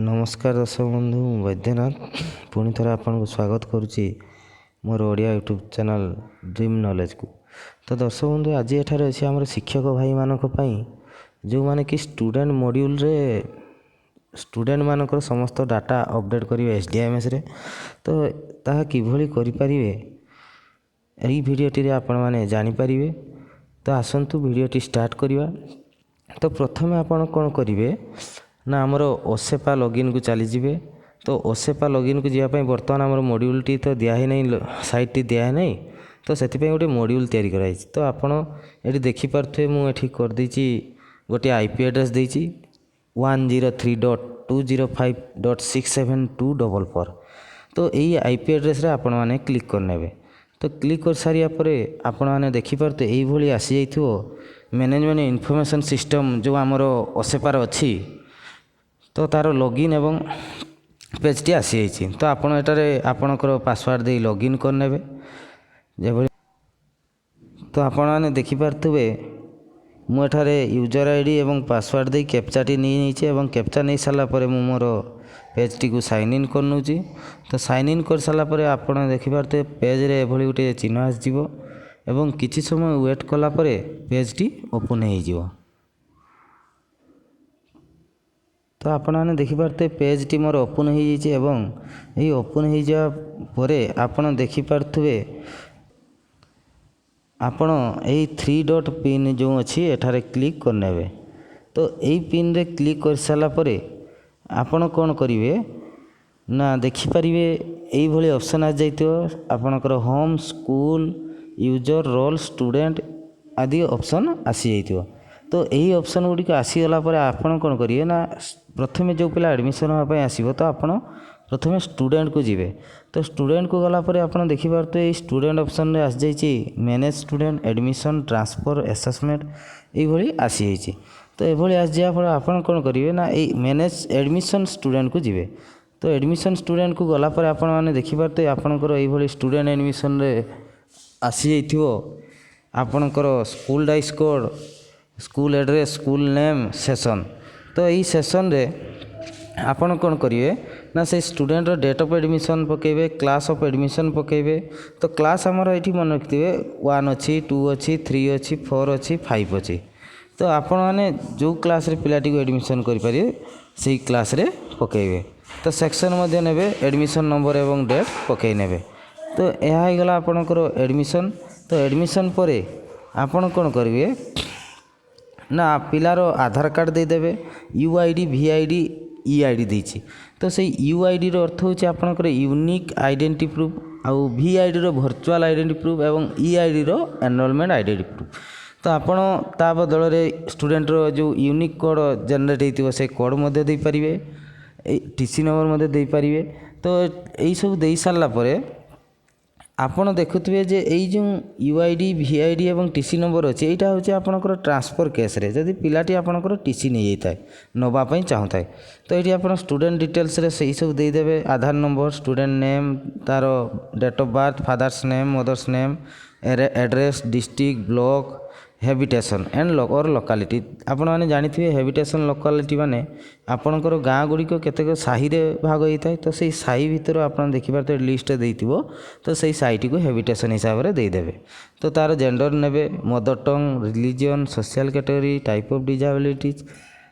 ନମସ୍କାର ଦର୍ଶକ ବନ୍ଧୁ, ମୁଁ ବୈଦ୍ୟନାଥ ପୁଣି ଥରେ ଆପଣଙ୍କୁ ସ୍ୱାଗତ କରୁଛି ମୋର ଓଡ଼ିଆ ୟୁଟ୍ୟୁବ୍ ଚ୍ୟାନେଲ୍ ଡ୍ରିମ୍ ନଲେଜକୁ। ତ ଦର୍ଶକ ବନ୍ଧୁ, ଆଜି ଏଠାରେ ଅଛି ଆମର ଶିକ୍ଷକ ଭାଇମାନଙ୍କ ପାଇଁ, ଯେଉଁମାନେ କି ଷ୍ଟୁଡ଼େଣ୍ଟ ମଡ୍ୟୁଲରେ ଷ୍ଟୁଡ଼େଣ୍ଟମାନଙ୍କର ସମସ୍ତ ଡାଟା ଅପଡ଼େଟ୍ କରିବେ ଏସ୍.ଡି.ଏମ୍.ଏସ୍ରେ। ତ ତାହା କିଭଳି କରିପାରିବେ, ଏହି ଭିଡ଼ିଓଟିରେ ଆପଣମାନେ ଜାଣିପାରିବେ। ତ ଆସନ୍ତୁ, ଭିଡ଼ିଓଟି ଷ୍ଟାର୍ଟ କରିବା। ତ ପ୍ରଥମେ ଆପଣ କ'ଣ କରିବେ ନା, ଆମର ଓସେପା ଲଗଇନ୍କୁ ଚାଲିଯିବେ। ତ ଓସେପା ଲଗଇନ୍କୁ ଯିବା ପାଇଁ ବର୍ତ୍ତମାନ ଆମର ମଡ୍ୟୁଲଟି ତ ଦିଆ ହେଇନାହିଁ, ସାଇଟ୍ଟି ଦିଆ ହେଇନାହିଁ। ତ ସେଥିପାଇଁ ଗୋଟେ ମଡ୍ୟୁଲ୍ ତିଆରି କରାଯାଇଛି। ତ ଆପଣ ଏଠି ଦେଖିପାରୁଥିବେ, ମୁଁ ଏଠି କରିଦେଇଛି, ଗୋଟିଏ ଆଇପି ଆଡ୍ରେସ୍ ଦେଇଛି, 103.205.67244। ତ ଏଇ ଆଇପି ଆଡ୍ରେସ୍ରେ ଆପଣମାନେ କ୍ଲିକ୍ କରିନେବେ। ତ କ୍ଲିକ୍ କରିସାରିବା ପରେ ଆପଣମାନେ ଦେଖିପାରୁଥିବେ, ଏଇଭଳି ଆସିଯାଇଥିବ ମ୍ୟାନେଜମେଣ୍ଟ ଇନଫର୍ମେସନ୍ ସିଷ୍ଟମ୍, ଯେଉଁ ଆମର ଓସେପାର ଅଛି। ତ ତା'ର ଲଗଇନ୍ ଏବଂ ପେଜ୍ଟି ଆସିଯାଇଛି। ତ ଆପଣ ଏଠାରେ ଆପଣଙ୍କର ପାସୱାର୍ଡ଼ ଦେଇ ଲଗଇନ୍ କରିନେବେ ଯେଭଳି। ତ ଆପଣମାନେ ଦେଖିପାରୁଥିବେ, ମୁଁ ଏଠାରେ ୟୁଜର୍ ଆଇଡ଼ି ଏବଂ ପାସୱାର୍ଡ଼ ଦେଇ କ୍ୟାପଚାଟି ନେଇଯାଇଛି ଏବଂ କ୍ୟାପଚା ନେଇ ସାରିଲା ପରେ ମୁଁ ମୋର ପେଜ୍ଟିକୁ ସାଇନ୍ ଇନ୍ କରିନେଉଛି। ତ ସାଇନ୍ ଇନ୍ କରିସାରିଲା ପରେ ଆପଣ ଦେଖିପାରୁଥିବେ, ପେଜ୍ରେ ଏଭଳି ଗୋଟିଏ ଚିହ୍ନ ଆସିଯିବ ଏବଂ କିଛି ସମୟ ୱେଟ୍ କଲା ପରେ ପେଜ୍ଟି ଓପନ୍ ହେଇଯିବ। ତ ଆପଣମାନେ ଦେଖିପାରୁଥିବେ, ପେଜ୍ଟି ମୋର ଓପନ୍ ହୋଇଯାଇଛି ଏବଂ ଏହି ଓପନ୍ ହୋଇଯିବା ପରେ ଆପଣ ଦେଖିପାରୁଥିବେ, ଆପଣ ଏଇ ଥ୍ରୀ ଡଟ୍ ପିନ୍ ଯେଉଁ ଅଛି, ଏଠାରେ କ୍ଲିକ୍ କରିନେବେ। ତ ଏଇ ପିନ୍ରେ କ୍ଲିକ୍ କରିସାରିଲା ପରେ ଆପଣ କ'ଣ କରିବେ ନା, ଦେଖିପାରିବେ ଏଇଭଳି ଅପସନ୍ ଆସିଯାଇଥିବ। ଆପଣଙ୍କର home, school, user, roll, student ଆଦି ଅପସନ୍ ଆସିଯାଇଥିବ। ତ ଏହି ଅପସନ୍ ଗୁଡ଼ିକ ଆସିଗଲା ପରେ ଆପଣ କ'ଣ କରିବେ ନା, ପ୍ରଥମେ ଯେଉଁ ପିଲା ଆଡ଼ମିସନ୍ ହେବା ପାଇଁ ଆସିବ, ତ ଆପଣ ପ୍ରଥମେ ଷ୍ଟୁଡ଼େଣ୍ଟକୁ ଯିବେ। ତ ଷ୍ଟୁଡ଼େଣ୍ଟକୁ ଗଲା ପରେ ଆପଣ ଦେଖିପାରୁଥିବେ, ଏଇ ଷ୍ଟୁଡ଼େଣ୍ଟ ଅପସନ୍ରେ ଆସିଯାଇଛି manage student, admission, transfer, assessment, ଏଇଭଳି ଆସିଯାଇଛି। ତ ଏଭଳି ଆସିଯିବା ଫଳରେ ଆପଣ କ'ଣ କରିବେ ନା, ଏଇ ମ୍ୟାନେଜ୍ ଆଡ଼ମିସନ୍ ଷ୍ଟୁଡ଼େଣ୍ଟକୁ ଯିବେ। ତ ଆଡ଼ମିସନ୍ ଷ୍ଟୁଡ଼େଣ୍ଟକୁ ଗଲା ପରେ ଆପଣମାନେ ଦେଖିପାରୁଥିବେ, ଆପଣଙ୍କର ଏଇଭଳି ଷ୍ଟୁଡ଼େଣ୍ଟ ଆଡ଼ମିସନ୍ରେ ଆସିଯାଇଥିବ ଆପଣଙ୍କର school DISE code, school address, school name, session। ତ ଏଇ ସେସନ୍ରେ ଆପଣ କ'ଣ କରିବେ ନା, ସେଇ ଷ୍ଟୁଡ଼େଣ୍ଟର ଡେଟ୍ ଅଫ୍ ଆଡ଼ମିସନ୍ ପକାଇବେ, କ୍ଲାସ୍ ଅଫ୍ ଆଡ଼ମିସନ୍ ପକାଇବେ। ତ କ୍ଲାସ୍ ଆମର ଏଇଠି ମନେ ରଖିଥିବେ, ୱାନ୍ ଅଛି, ଟୁ ଅଛି, ଥ୍ରୀ ଅଛି, ଫୋର୍ ଅଛି, ଫାଇଭ୍ ଅଛି। ତ ଆପଣମାନେ ଯେଉଁ କ୍ଲାସ୍ରେ ପିଲାଟିକୁ ଆଡ଼ମିସନ୍ କରିପାରିବେ, ସେଇ କ୍ଲାସ୍ରେ ପକାଇବେ। ତ ସେକ୍ସନ୍ ମଧ୍ୟ ନେବେ, ଆଡ଼ମିସନ୍ ନମ୍ବର ଏବଂ ଡେଟ୍ ପକାଇ ନେବେ। ତ ଏହା ହେଇଗଲା ଆପଣଙ୍କର ଆଡ଼ମିସନ୍। ତ ଆଡ଼ମିସନ୍ ପରେ ଆପଣ କ'ଣ କରିବେ ନା, ପିଲାର ଆଧାର କାର୍ଡ଼ ଦେଇଦେବେ। UID, VID, EID ଦେଇଛି। ତ ସେଇ ୟୁଆଇଡ଼ିର ଅର୍ଥ ହେଉଛି ଆପଣଙ୍କର ୟୁନିକ୍ ଆଇଡେଣ୍ଟିଟି ପ୍ରୁଫ୍, ଆଉ ଭିଆଇଡ଼ିର ଭର୍ଚୁଆଲ୍ ଆଇଡେଣ୍ଟିଟି ପ୍ରୁଫ୍ ଏବଂ ଇଆଇଡ଼ିର ଏନରୋଲମେଣ୍ଟ ଆଇଡେଣ୍ଟିଟି ପ୍ରୁଫ୍। ତ ଆପଣ ତା ବଦଳରେ ଷ୍ଟୁଡ଼େଣ୍ଟର ଯେଉଁ ୟୁନିକ୍ କୋଡ଼୍ ଜେନେରେଟ୍ ହେଇଥିବ, ସେ କୋଡ଼୍ ମଧ୍ୟ ଦେଇପାରିବେ, ଏଇ ଟିସି ନମ୍ବର ମଧ୍ୟ ଦେଇପାରିବେ। ତ ଏଇସବୁ ଦେଇସାରିଲା ପରେ ଆପଣ ଦେଖୁଥିବେ ଯେ ଏଇ ଯେଉଁ ୟୁଆଇଡ଼ି, ଭିଆଇଡ଼ି ଏବଂ ଟିସି ନମ୍ବର ଅଛି, ଏଇଟା ହେଉଛି ଆପଣଙ୍କର ଟ୍ରାନ୍ସଫର୍ କେସ୍ରେ, ଯଦି ପିଲାଟି ଆପଣଙ୍କର ଟିସି ନେଇଯାଇଥାଏ, ନେବା ପାଇଁ ଚାହୁଁଥାଏ। ତ ଏଇଠି ଆପଣ ଷ୍ଟୁଡ଼େଣ୍ଟ ଡିଟେଲ୍ସରେ ସେଇ ସବୁ ଦେଇଦେବେ: ଆଧାର ନମ୍ବର, ଷ୍ଟୁଡ଼େଣ୍ଟ ନେମ୍, ତା'ର date of birth, father's name, mother's name, address, district, block, habitation and or locality। ଆପଣମାନେ ଜାଣିଥିବେ, ହେବିଟେସନ୍ ଲୋକାଲିଟି ମାନେ ଆପଣଙ୍କର ଗାଁ ଗୁଡ଼ିକ କେତେକ ସାହିରେ ଭାଗ ହେଇଥାଏ। ତ ସେଇ ସାହି ଭିତରୁ ଆପଣ ଦେଖିପାରୁଥିବେ, ଲିଷ୍ଟ ଦେଇଥିବ। ତ ସେଇ ସାହିଟିକୁ ହେବିଟେସନ୍ ହିସାବରେ ଦେଇଦେବେ। ତ ତା'ର ଜେଣ୍ଡର ନେବେ, mother tongue, religion, social category, type of disabilities,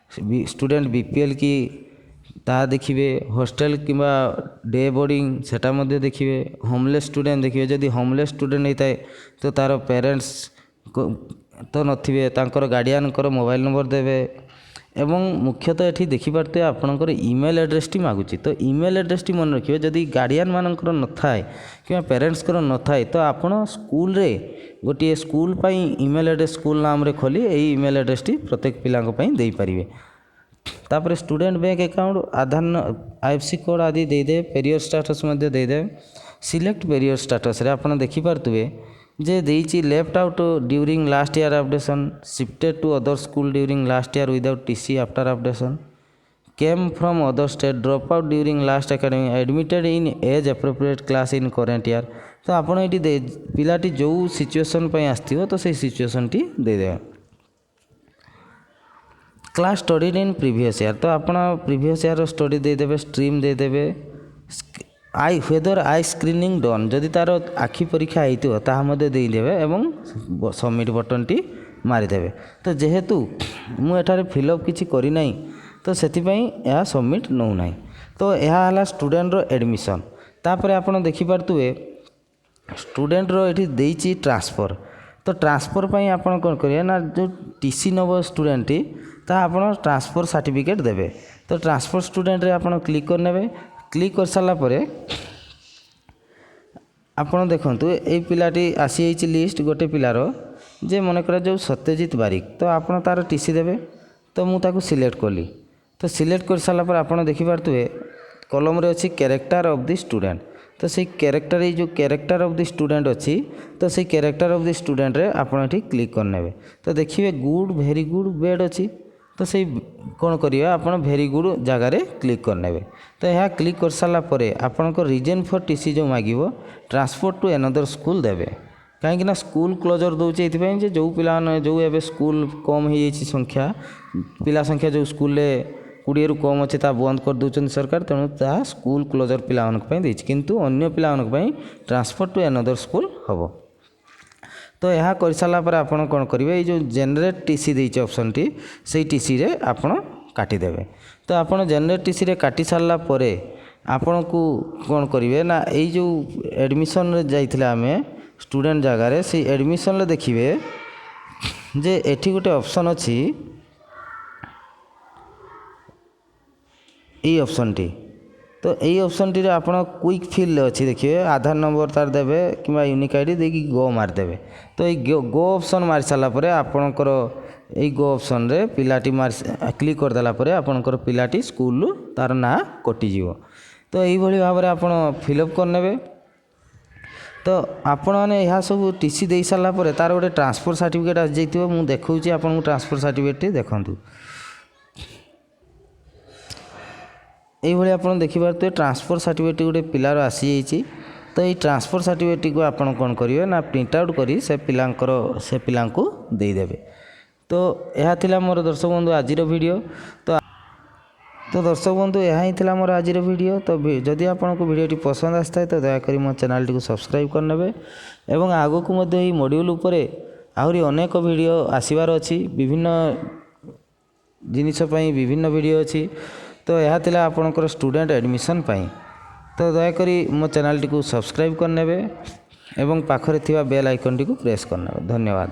student BPL କି ତାହା ଦେଖିବେ, ହଷ୍ଟେଲ କିମ୍ବା ଡେ ବୋର୍ଡ଼ିଂ ସେଟା ମଧ୍ୟ ଦେଖିବେ, ହୋମଲେସ୍ ଷ୍ଟୁଡ଼େଣ୍ଟ ଦେଖିବେ। ଯଦି ହୋମଲେସ୍ ଷ୍ଟୁଡ଼େଣ୍ଟ ହେଇଥାଏ, ତ ତା'ର ପ୍ୟାରେଣ୍ଟସ୍ ତ ନଥିବେ, ତାଙ୍କର ଗାର୍ଡ଼ିଆନଙ୍କର ମୋବାଇଲ୍ ନମ୍ବର ଦେବେ। ଏବଂ ମୁଖ୍ୟତଃ ଏଠି ଦେଖିପାରୁଥିବେ, ଆପଣଙ୍କର ଇମେଲ୍ ଆଡ୍ରେସ୍ଟି ମାଗୁଛି। ତ ଇମେଲ୍ ଆଡ୍ରେସ୍ଟି ମନେ ରଖିବେ, ଯଦି ଗାର୍ଡ଼ିଆନମାନଙ୍କର ନଥାଏ କିମ୍ବା ପ୍ୟାରେଣ୍ଟସ୍ଙ୍କର ନଥାଏ, ତ ଆପଣ ସ୍କୁଲରେ ଗୋଟିଏ ସ୍କୁଲ ପାଇଁ ଇମେଲ୍ ଆଡ୍ରେସ୍ ସ୍କୁଲ ନାମରେ ଖୋଲି ଏଇ ଇମେଲ୍ ଆଡ୍ରେସ୍ଟି ପ୍ରତ୍ୟେକ ପିଲାଙ୍କ ପାଇଁ ଦେଇପାରିବେ। ତାପରେ ଷ୍ଟୁଡ଼େଣ୍ଟ ବ୍ୟାଙ୍କ ଆକାଉଣ୍ଟ, ଆଧାର, ଆଇଏଫ୍ଏସସି କୋଡ଼୍ ଆଦି ଦେଇଦେବେ। ପେରିୟଡ଼ ଷ୍ଟାଟସ୍ ମଧ୍ୟ ଦେଇଦେବେ। ସିଲେକ୍ଟ ପେରିୟଡ଼ ଷ୍ଟାଟସ୍ରେ ଆପଣ ଦେଖିପାରୁଥିବେ ଯେ ଦେଇଛି left out during last year updation, shifted to other school during last year without TC after updation, came from other state, drop out during last academic, admitted in age appropriate class in current year। ତ ଆପଣ ଏଇଠି ପିଲାଟି ଯେଉଁ situation ପାଇଁ ଆସିଥିବ, ତ ସେଇ ସିଚୁଏସନ୍ଟି ଦେଇଦେବେ। Class studied in previous year, ତ ଆପଣ ପ୍ରିଭିୟସ୍ ଇୟର୍ର ଷ୍ଟଡ଼ି ଦେଇଦେବେ, ଷ୍ଟ୍ରିମ୍ ଦେଇଦେବେ। Eye whether eye screening done, ଯଦି ତା'ର ଆଖି ପରୀକ୍ଷା ହେଇଥିବ, ତାହା ମଧ୍ୟ ଦେଇଦେବେ ଏବଂ ସବମିଟ୍ ବଟନ୍ଟି ମାରିଦେବେ। ତ ଯେହେତୁ ମୁଁ ଏଠାରେ ଫିଲ୍ଅପ୍ କିଛି କରିନାହିଁ, ତ ସେଥିପାଇଁ ଏହା ସବମିଟ୍ ନେଉନାହିଁ। ତ ଏହା ହେଲା ଷ୍ଟୁଡ଼େଣ୍ଟର ଆଡ଼ମିସନ୍। ତାପରେ ଆପଣ ଦେଖିପାରୁଥିବେ, ଷ୍ଟୁଡ଼େଣ୍ଟର ଏଠି ଦେଇଛି ଟ୍ରାନ୍ସଫର୍। ତ ଟ୍ରାନ୍ସଫର୍ ପାଇଁ ଆପଣ କ'ଣ କରିବେ ନା, ଯେଉଁ ଟି ସି ନେବ ଷ୍ଟୁଡ଼େଣ୍ଟଟି, ତାହା ଆପଣ ଟ୍ରାନ୍ସଫର୍ ସାର୍ଟିଫିକେଟ୍ ଦେବେ। ତ ଟ୍ରାନ୍ସଫର୍ ଷ୍ଟୁଡ଼େଣ୍ଟରେ ଆପଣ କ୍ଲିକ୍ କରିନେବେ। କ୍ଲିକ୍ କରିସାରିଲା ପରେ ଆପଣ ଦେଖନ୍ତୁ, ଏଇ ପିଲାଟି ଆସିଯାଇଛି ଲିଷ୍ଟ ଗୋଟେ ପିଲାର ଯେ ମନେକର ଯେଉଁ ସତ୍ୟଜିତ ବାରିକ। ତ ଆପଣ ତା'ର ଟି ସି ଦେବେ। ତ ମୁଁ ତାକୁ ସିଲେକ୍ଟ କଲି। ତ ସିଲେକ୍ଟ କରିସାରିଲା ପରେ ଆପଣ ଦେଖିପାରୁଥିବେ, କଲମରେ ଅଛି କ୍ୟାରେକ୍ଟର ଅଫ୍ the student. ତ ସେଇ କ୍ୟାରେକ୍ଟର, ଏଇ ଯେଉଁ କ୍ୟାରେକ୍ଟର ଅଫ୍ the student ଅଛି, ତ ସେଇ କ୍ୟାରେକ୍ଟର ଅଫ୍ the ଷ୍ଟୁଡ଼େଣ୍ଟରେ ଆପଣ ଏଠି କ୍ଲିକ୍ କରିନେବେ। ତ ଦେଖିବେ, ଗୁଡ଼୍, ଭେରି ଗୁଡ଼୍, ବେଡ୍ ଅଛି। ତ ସେଇ କ'ଣ କରିବେ, ଆପଣ ଭେରି ଗୁଡ଼୍ ଜାଗାରେ କ୍ଲିକ୍ କରିନେବେ। ତ ଏହା କ୍ଲିକ୍ କରିସାରିଲା ପରେ ଆପଣଙ୍କ ରିଜନ୍ ଫର୍ ଟି ସି ଯେଉଁ ମାଗିବ, ଟ୍ରାନ୍ସଫର୍ ଟୁ ଏନଦର ସ୍କୁଲ୍ ଦେବେ। କାହିଁକିନା ସ୍କୁଲ୍ କ୍ଲୋଜର୍ ଦେଉଛି ଏଇଥିପାଇଁ ଯେ ଯେଉଁ ପିଲାମାନେ, ଯେଉଁ ଏବେ ସ୍କୁଲ୍ କମ୍ ହେଇଯାଇଛି ସଂଖ୍ୟା, ପିଲା ସଂଖ୍ୟା, ଯେଉଁ ସ୍କୁଲ୍ରେ 20ରୁ କମ୍ ଅଛି, ତାହା ବନ୍ଦ କରିଦେଉଛନ୍ତି ସରକାର। ତେଣୁ ତାହା ସ୍କୁଲ୍ କ୍ଲୋଜର୍ ପିଲାମାନଙ୍କ ପାଇଁ ଦେଇଛି, କିନ୍ତୁ ଅନ୍ୟ ପିଲାମାନଙ୍କ ପାଇଁ ଟ୍ରାନ୍ସଫର୍ ଟୁ ଏନଦର ସ୍କୁଲ୍ ହେବ। ତ ଏହା କରିସାରିଲା ପରେ ଆପଣ କ'ଣ କରିବେ, ଏଇ ଯେଉଁ ଜେନେରେଟ୍ ଟି ସି ଦେଇଛି ଅପସନ୍ଟି, ସେଇ ଟିସିରେ ଆପଣ କାଟିଦେବେ। ତ ଆପଣ ଜେନେରେଟ୍ ଟିସିରେ କାଟି ସାରିଲା ପରେ ଆପଣଙ୍କୁ କ'ଣ କରିବେ ନା, ଏଇ ଯେଉଁ ଆଡ଼ମିସନ୍ରେ ଯାଇଥିଲେ ଆମେ ଷ୍ଟୁଡ଼େଣ୍ଟ ଜାଗାରେ, ସେଇ ଆଡ଼ମିସନ୍ରେ ଦେଖିବେ ଯେ ଏଠି ଗୋଟେ ଅପସନ୍ ଅଛି, ଏଇ ଅପସନ୍ଟି। ତ ଏଇ ଅପସନ୍ଟିରେ ଆପଣ କୁଇକ୍ ଫିଲ୍ ଅଛି, ଦେଖିବେ, ଆଧାର ନମ୍ବର ତାର ଦେବେ କିମ୍ବା ୟୁନିକ୍ I D ଦେଇକି ଗୋ ମାରିଦେବେ। ତ ଏଇ ଗୋ ଅପସନ୍ ମାରି ସାରିଲା ପରେ, ଆପଣଙ୍କର ଏଇ ଗୋ ଅପସନ୍ରେ ପିଲାଟି ମାରି କ୍ଲିକ୍ କରିଦେଲା ପରେ ଆପଣଙ୍କର ପିଲାଟି ସ୍କୁଲରୁ ତାର ନାଁ କଟିଯିବ। ତ ଏଇଭଳି ଭାବରେ ଆପଣ ଫିଲ୍ଅପ୍ କରିନେବେ। ତ ଆପଣମାନେ ଏହା ସବୁ ଟି ସି ଦେଇ ସାରିଲା ପରେ ତାର ଗୋଟେ ଟ୍ରାନ୍ସଫର୍ ସାର୍ଟିଫିକେଟ୍ ଆସିଯାଇଥିବ। ମୁଁ ଦେଖାଉଛି ଆପଣଙ୍କୁ ଟ୍ରାନ୍ସଫର୍ ସାର୍ଟିଫିକେଟ୍ଟି। ଦେଖନ୍ତୁ, ଏଇଭଳି ଆପଣ ଦେଖିପାରୁଥିବେ, ଟ୍ରାନ୍ସଫର୍ ସାର୍ଟିଫିକେଟ୍ ଗୋଟେ ପିଲାର ଆସିଯାଇଛି। ତ ଏଇ ଟ୍ରାନ୍ସଫର୍ ସାର୍ଟିଫିକେଟ୍ଟିକୁ ଆପଣ କ'ଣ କରିବେ ନା, ପ୍ରିଣ୍ଟ ଆଉଟ୍ କରି ସେ ପିଲାଙ୍କର ସେ ପିଲାଙ୍କୁ ଦେଇଦେବେ। ତ ଏହା ଥିଲା ମୋର ଦର୍ଶକ ବନ୍ଧୁ ଆଜିର ଭିଡ଼ିଓ। ତ ଦର୍ଶକ ବନ୍ଧୁ, ଏହା ହିଁ ଥିଲା ମୋର ଆଜିର ଭିଡ଼ିଓ। ତ ଯଦି ଆପଣଙ୍କୁ ଭିଡ଼ିଓଟି ପସନ୍ଦ ଆସିଥାଏ, ତ ଦୟାକରି ମୋ ଚ୍ୟାନେଲଟିକୁ ସବସ୍କ୍ରାଇବ୍ କରିନେବେ ଏବଂ ଆଗକୁ ମଧ୍ୟ ଏହି ମଡ୍ୟୁଲ୍ ଉପରେ ଆହୁରି ଅନେକ ଭିଡ଼ିଓ ଆସିବାର ଅଛି। ବିଭିନ୍ନ ଜିନିଷ ପାଇଁ ବିଭିନ୍ନ ଭିଡ଼ିଓ ଅଛି। ତ ଏହା ଥିଲା ଆପଣଙ୍କର ଷ୍ଟୁଡ଼େଣ୍ଟ ଆଡ଼ମିସନ୍ ପାଇଁ। ତ ଦୟାକରି ମୋ ଚ୍ୟାନେଲଟିକୁ ସବସ୍କ୍ରାଇବ୍ କରିନେବେ ଏବଂ ପାଖରେ ଥିବା ବେଲ୍ ଆଇକନ୍ଟିକୁ ପ୍ରେସ୍ କରିନେବେ। ଧନ୍ୟବାଦ।